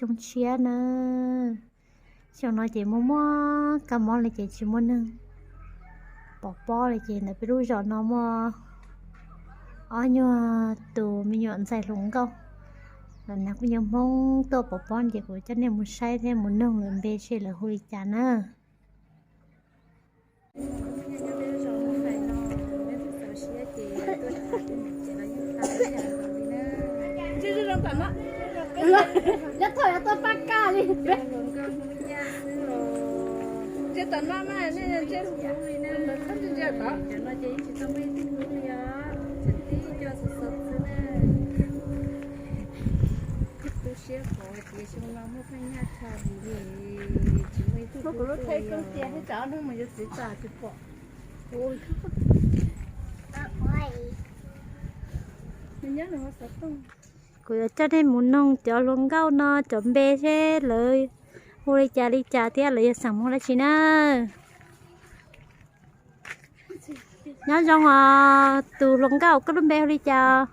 Xyoo tshiab na, xyoo no ces muaj muaj kab mob li ces tsis muaj neeg pov pob li ces ntawm peb lub zos no muaj ob nyuag tus me nyuam ntxhais hluas nkauj, lawv nrog kuv nyuag Hmoob tuaj pov pob ces kuv coj nej mus saib thiab mus noog lawv npe seb lawv hu li cas na. Kuv lub thaij koob cia thiab cov hnub mus yuav txiv tas tsis pom. Kuv yuav coj nej mus noog cov hluas nkauj no cov npe seb lawv hu li cas li cas thiab lawv yog xeem Hmoob dab tsi na. Nyob zoo os tus hluas nkauj, koj lub npe hu li cas?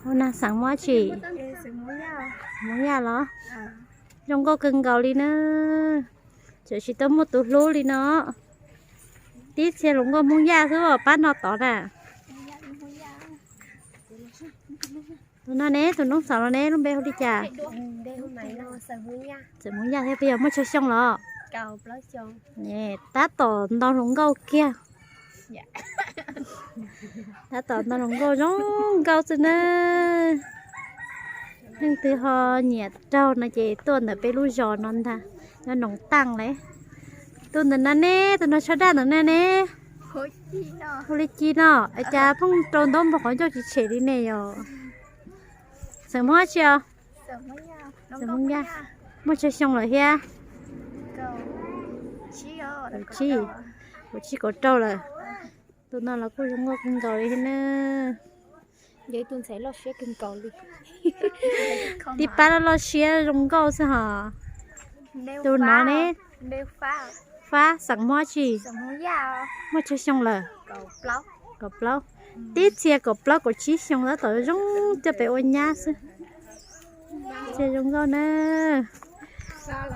Hu Nag, xeem Hmoob dab tsi? Hmoob Yaj los? Zoo nkauj kawg nkaus li na. Tseem tsis tau muaj tus hlub li no. Tib txhia hluas nkauj Hmoob Yaj xwb os pab no tod na. Tus no ne, tus noob xaus los ne, lub npe hu li cas? Xeem Hmoob Yaj thiab, peb yog muaj tsawg xyoo los? Tab tom nto hluas nkauj kiag. Tab tom nto hluas nkauj zoo nkauj xwb na. Leej twg ho nyiam raug no ces tuaj ntawm peb lub zos no ntag, nyob Noov Taaj lawm. Tus ntawm no ne, tus no tsho daj ntawm no ne, hu li cas no? Cas pheej rau ntaub npog qhov ncauj tsis tshem li ne yom? Xeem Hmoob dab tsi os? Xeem Hmoob Yaj. Muaj tsawg xyoo lawm thiab? Kaum tsib, kaum tsib kaum rau lawm. Tus no los kuj zoo nkauj kawg nkaus li thiab na. Yog ib tug ntxhais loj siab kawg nkaus li. Tib pab loj loj siab zoo nkauj xwb hos. Tus no ne? Fab, xeem Hmoob dab tsi? Muaj tsawg xyoo lawm? Kaum plaub. Tib txhia kaum plaub kaum tsib xyoo tab tom zoo coj pem ua nyab xwb. Txhia zoo nkauj na.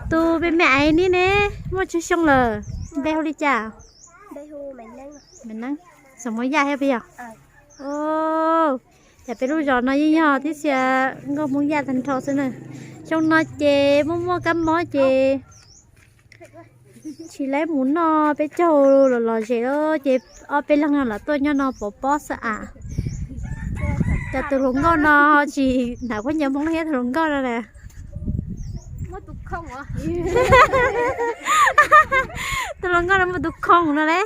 Tus me me aiv ni ne, muaj tsawg xyoo lawm? Npe hu li cas? Maiv Neeb, xeem Hmoob Yaj thiab puas yog? Cas peb lub zos no yeej yog tib txhia nkauj Hmoob Yaj tag nrho xwb na. Xyoo no ces muaj muaj kab mob ces tsis laib mus noj peb caug los los zem lawm ces ob peb leeg no los tuaj nyob no pov pob xwb as. Cas tus hluas nkauj no tsis hnav khaub ncaws Hmoob thiab tus hluas nkauj no na? Tus hluas nkauj no muaj tus khoom no ne.